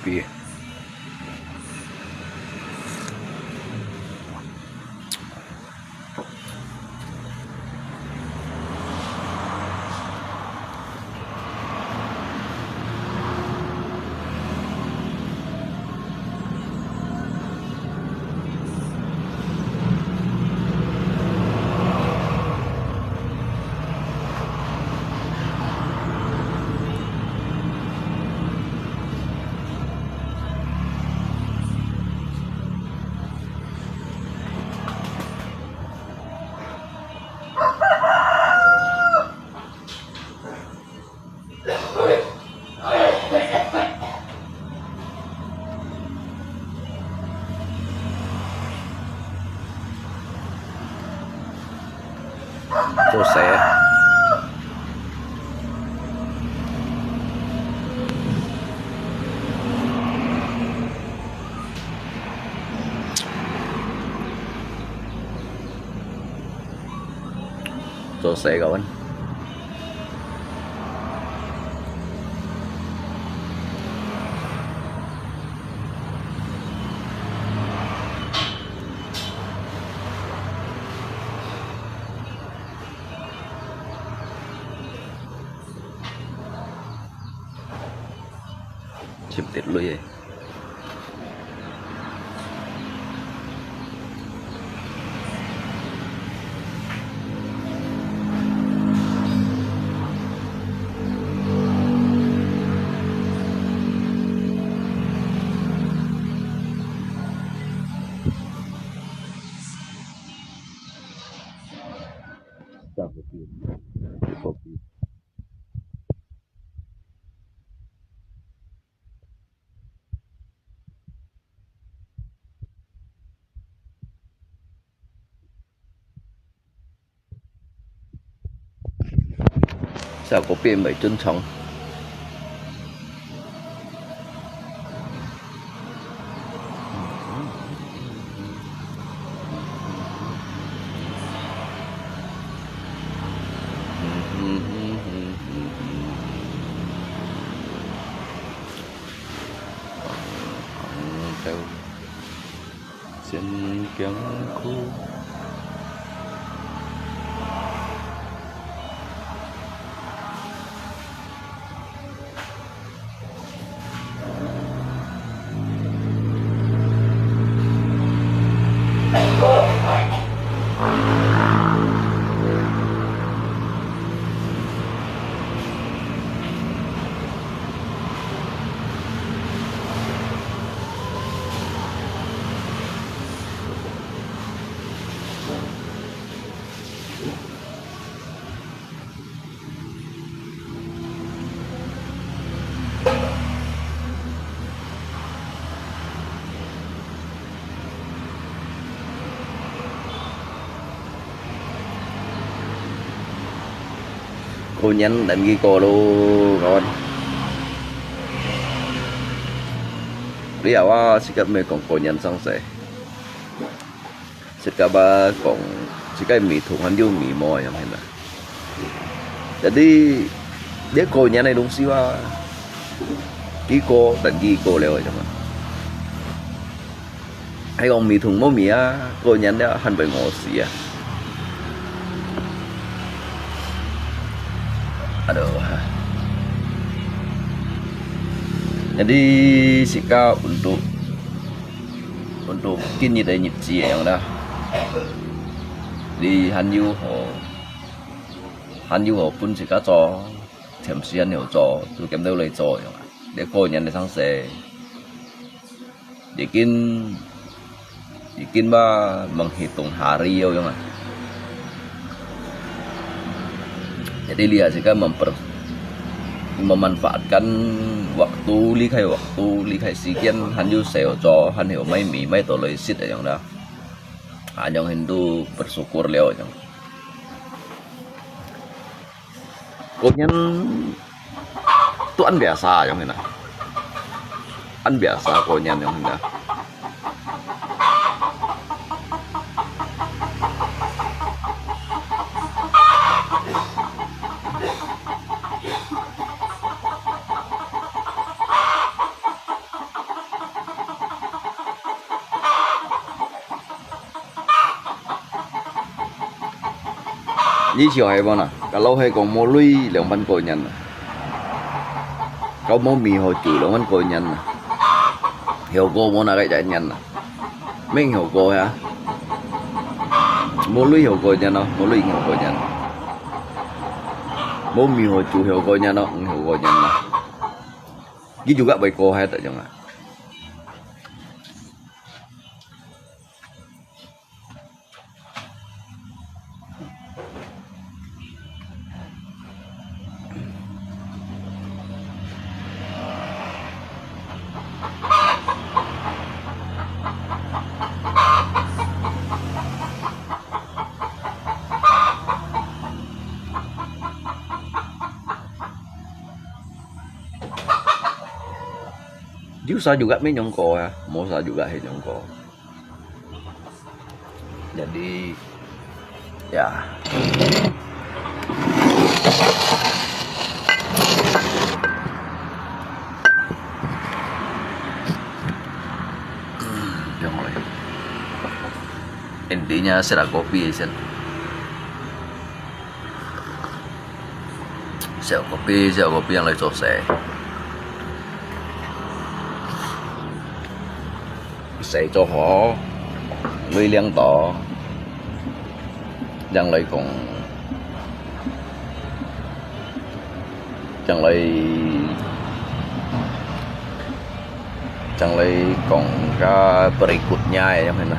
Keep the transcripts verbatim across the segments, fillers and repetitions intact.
比。做事啊。做事个人。 尋得鐳个。 小狗变美尊崇。 過年等佢過咯，kawan。你又話自家毋係講過年生事。 自家吧講，自家美同還有美無樣形啊。Jadi，這過年个東西啊，佢過等佢過了个嘛。還講美同無美啊，過年了還會餓死啊。Aduh。Jadi自家untuk Untuk今日个日子樣啦，你還有好，還有好分自家做，暫時還有做，就兼到來做樣啊。這過年个生事，已經，已經吧，menghitung hari了樣啊。Jadi lihat juga memper-, memanfaatkan waktu, lihat waktu, lihat 時間，還有事做，還有買米買到來食个樣啦。啊，樣形都 bersyukur 了樣。過年都恁biasa樣形啊，恁biasa過年樣形啊。你笑係無哪？Kalau係講無鐳兩萬過一年啊，kalau無米好酒兩萬過一年啊，效果無哪个一年啊，免效果呀。無鐳效果一年咯，無鐳效果一年，無米好酒效果一年咯，毋效果一年咯。佢就个會過海得樣啊。 有啥juga免用過啊，無啥juga係用過。Jadi, ya. Intinya sila kopi sen. 燒kopi，燒kopi樣來做事。事做好，鐳領到，樣來講，樣來，樣來講个berikutnya个樣呢。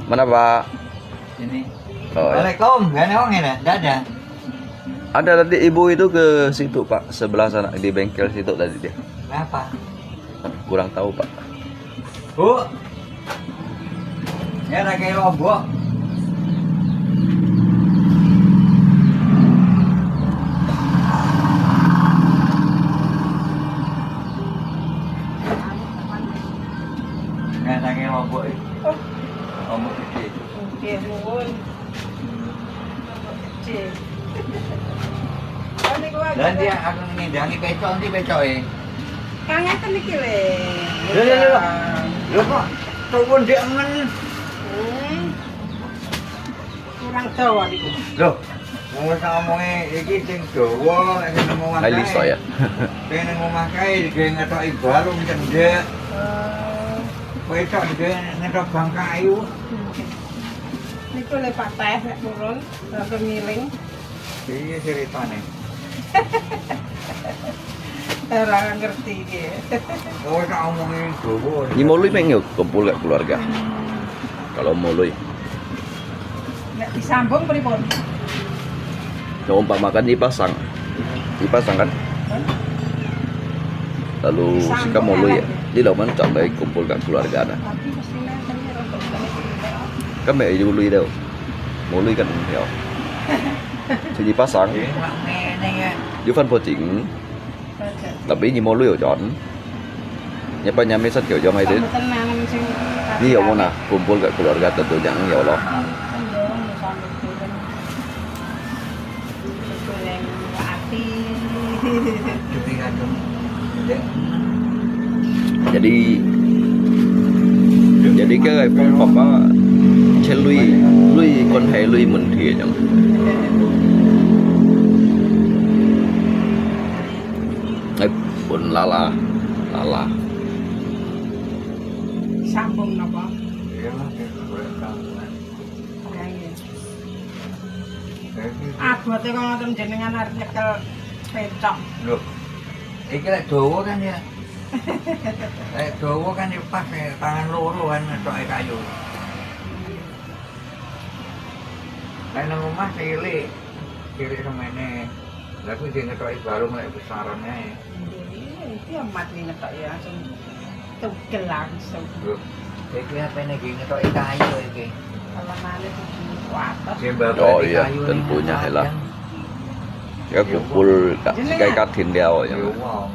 Mana, Pak? Sini. Oh, ya. Assalamualaikum. Gak ada orang ini? Nggak ada. Ada tadi ibu itu ke situ, Pak, sebelah sana di bengkel situ tadi dia. Kenapa? Kurang tahu, Pak. Bu, ya ada kayak lombok. Nggak ada kayak lombok itu. Lombok gede. Oke, nuwun. Kecil. Lah, dia akan ngindangi pecok, nanti pecok, eh. Kang ngeten iki lho. Lho, lho, lho. Lho, kok turun di angen? Hmm. Kurang dawa niku. Lho, wong wis omonge iki sing dawa, nek sing nang omah kae. Hai, Lisa ya. Sing nang omah kae, digawe ngetoki balung cendek. Oh. Pecok digawe ngetok bang kayu. Niku le patah nek turun, rada miring. Iya ceritane. Ora ngerti dia. Oh, tak omongin dulu. Ni Molui meng yo kumpul kat keluarga. Kalau Molui. Nggak disambung pripun? Seumpamakan ipasang. Ipasang kan? Lalu sika Molui ya. Di laman cak lai kumpul kat keluarga na. Tapi mestinya kan dia orang tak boleh. Kan mek Molui tau. Molui kan ya. Sini pasang. Di fan pocing. Tapi ni Molui yo John. Nya pa nya mesan kyo John ai de. Ni yo mo na kumpul kat keluarga tentu yang yo lo. Jadi, jadi cái này phong bọc á, trên lui, lui quan hệ lui mình thì chẳng. Ai, pun lala, lala. Sambung napa? Iya, Mas, ya, boleh sambungan. Abote kok ngoten jenengan arep nyekel pecok. Lho. Iki lek dawa kan ya. Lek dawa kan ya pas ya, tangan loro kan ngetoke kayu. Lek nang omah cilik, cilik semene. Lah kuwi sing ngetoki balung lek besaran ae. Iya, iki amat nih ngetok ya, langsung tugel langsung. Lho, iki apa nih, iki ngetoki kayu iki. Kalau mana tuh kuat. Sing babani Oh iya, kayu nih, tentunya ngetoki lah. Kan. Ya kumpul kat Jenengan? Sikai katin dia ya. Iya, wow.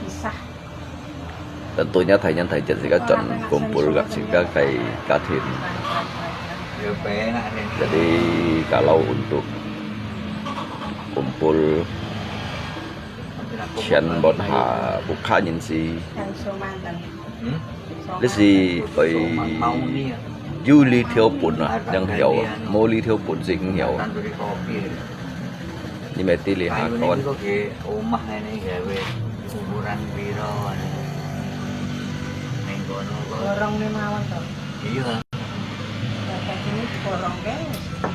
Pisah. Tentunya 大人大節自家轉公婆个自家个家庭。Jadi kalau untuk kumpul 全部下屋下人士。你係愛有這條本啊，正曉啊，無這條本正曉啊。你乜知你下講。Borong ni mawon to. Iya. Dapat ini borong ke,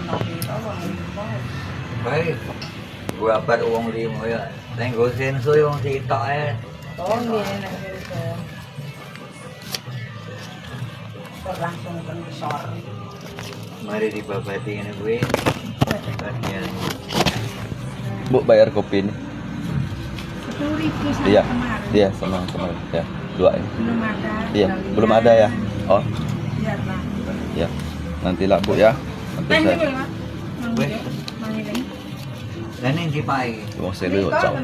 no piro wong limo. Baik. Gua dapat uang lima ya. Nenggo sensoy wong sitok eh. Oh, iya, nenggo sensoy. Kok langsung ke ngisor. Mari dibabati ngene kuwi. Bagian. Bu, bayar kopi ini. Sepuluh ribu sama kemarin. Iya, sama kemarin. Ya, dua ini. Belum ada. Iya, belum ada ya. Oh. Iya, Pak. Ya, nantilah Bu ya. Nanti saya. Weh. Lah ning dipaé. Wong sing lu cau.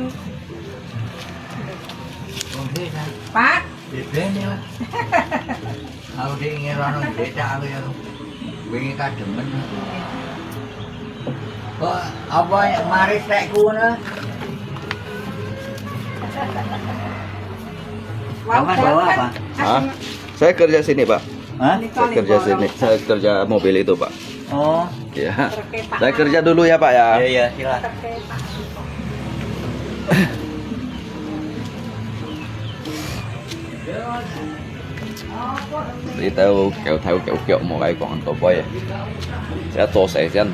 Wong sing kan. Pak. Beda ni lah. Aku di ngerono beda aku ya. Wingi kademen. Kok apa mari tekku na? Kamu bawa apa? Hah? Saya kerja sini, Pak. Hah? Saya kerja sini. Saya kerja mobil itu, Pak. Oh. Ya. Saya kerja dulu ya, Pak ya. Iya, iya, silakan. Ni兜狗頭狗腳無愛講到尾啊，一做事先。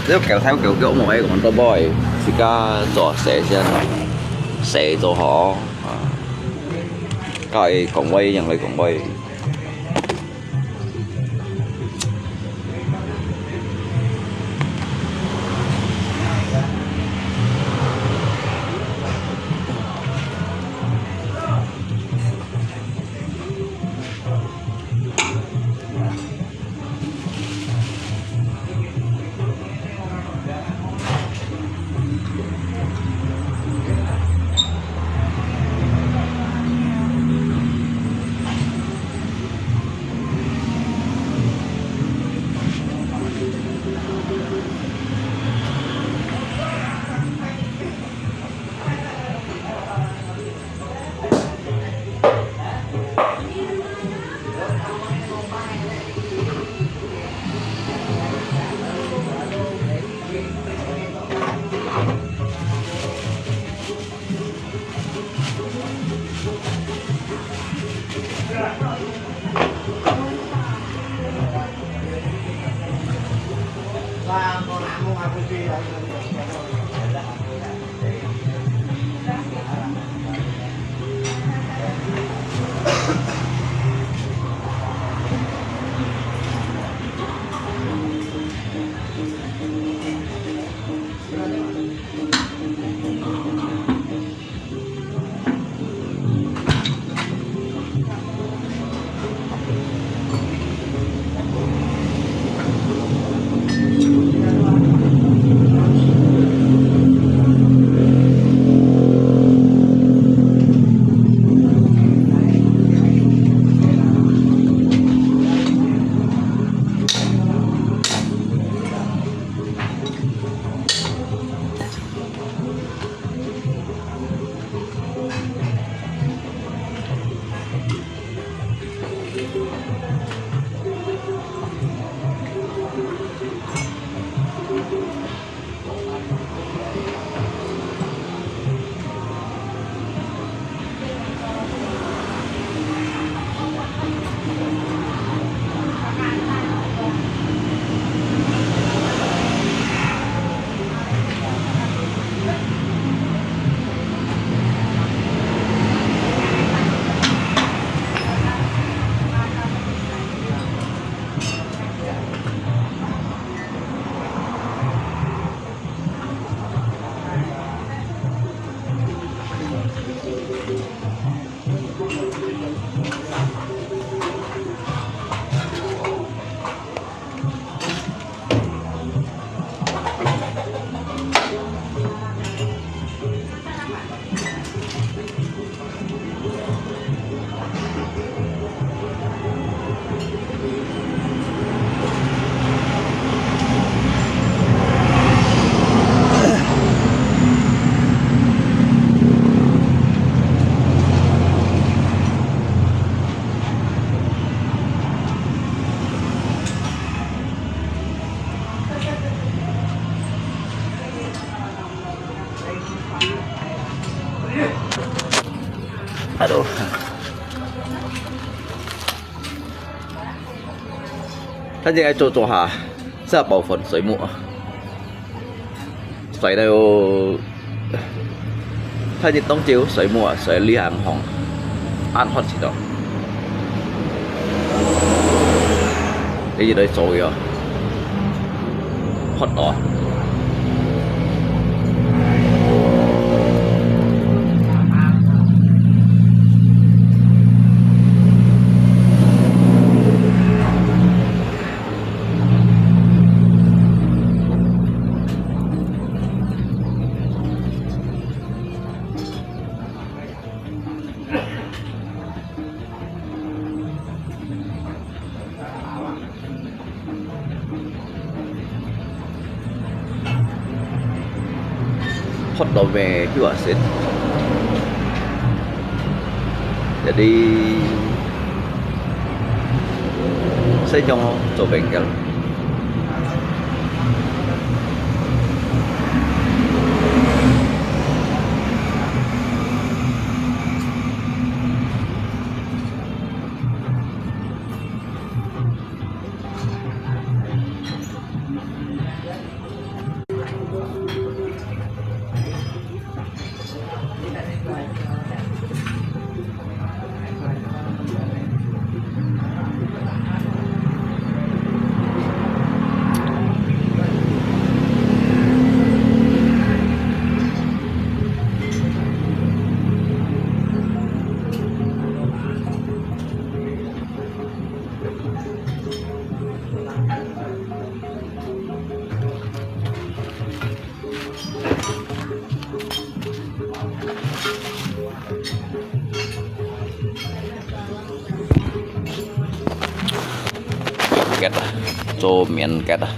你狗頭狗腳無愛講到尾，自家做事先，事做好啊，教佢講話，讓佢講話。反正愛做做下，食飽飯睡目啊。睡到，太日當晝睡目啊，睡兩行，恁渴死到。你就來做个哦，渴到啊。 Hot dog meh, hiu asin. Jadi, saya jangan coba bengkel. Ket ah, cho miên ket ah.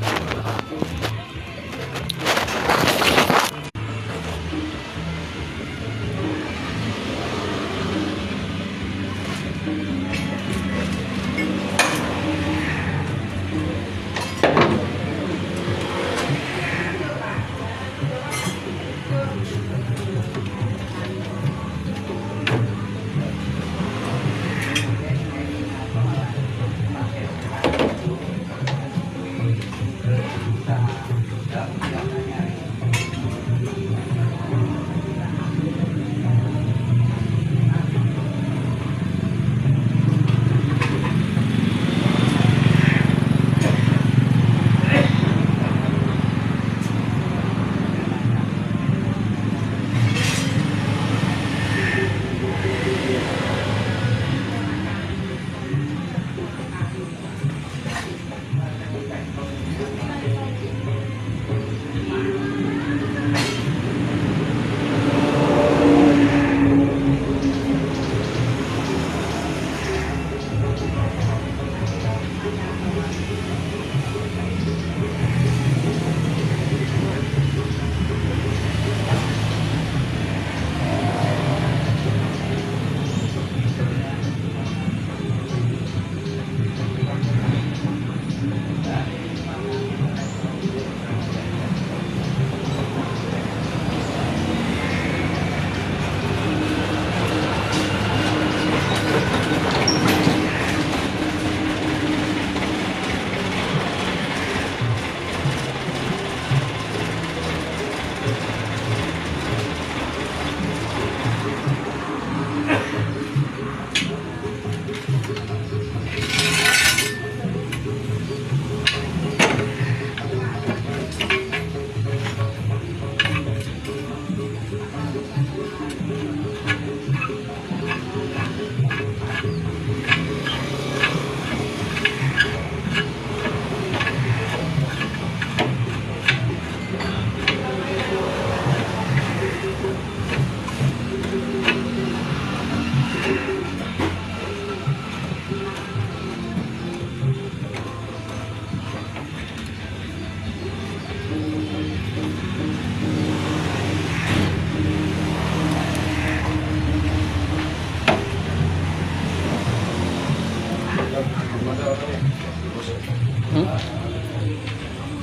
Hmm?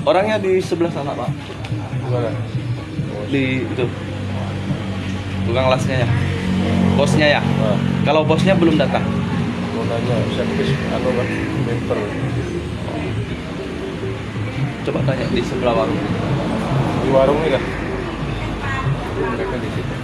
Orangnya di sebelah sana, Pak. Mana? Di itu. Tukang lasnya ya. Bosnya ya. Ah. Kalau bosnya belum datang. Mau nanya, siapa, anu kan, member. Coba tanya di sebelah warung. Di warung ini kah? Mereka di situ.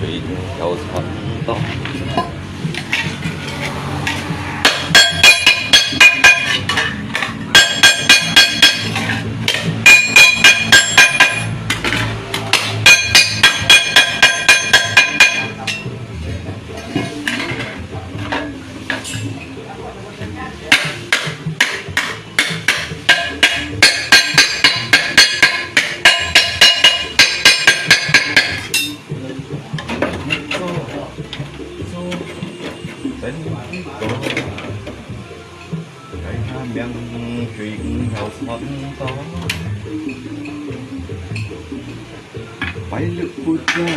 水已經調差不多。等一下，明水已經調差不多。 擺落去啊。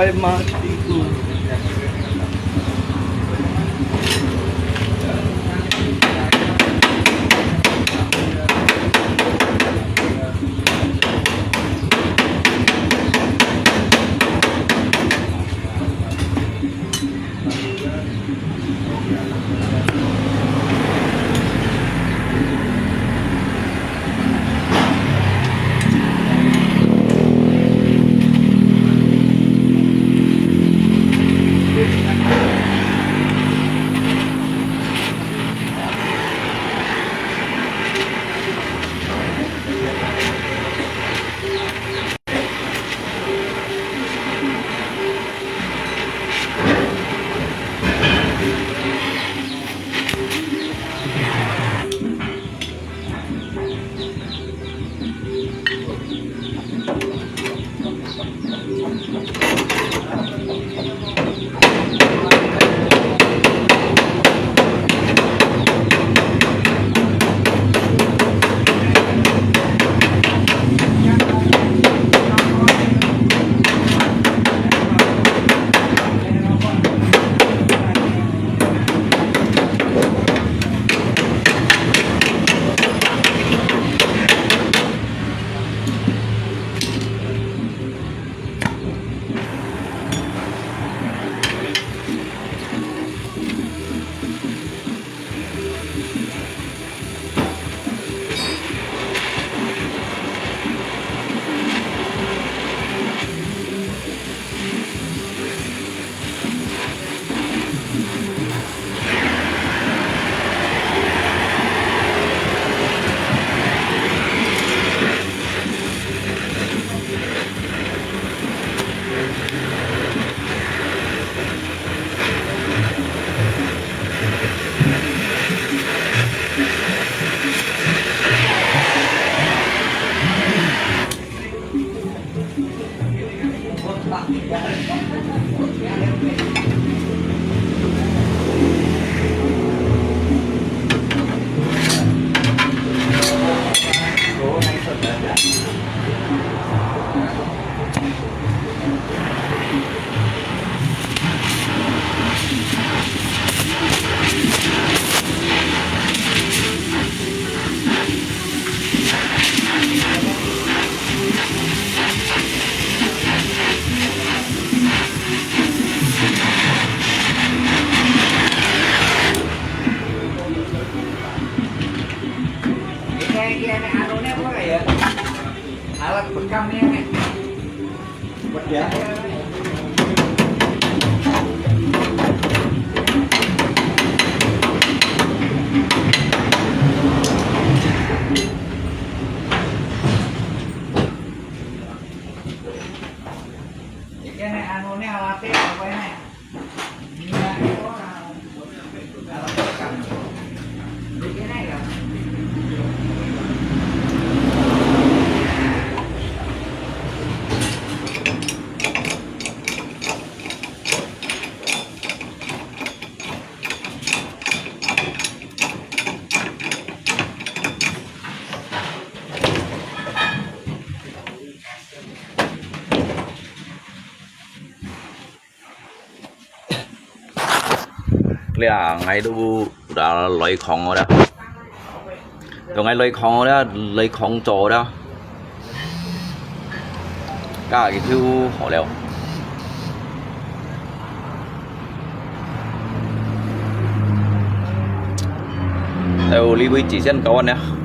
Ai mati ku. Lia, ngai tu dah loi khong dah. Tu ngai loi khong dah, loi khong cho dah. Ka ki tu hau liao. Tau li wei chi sian kawan ya.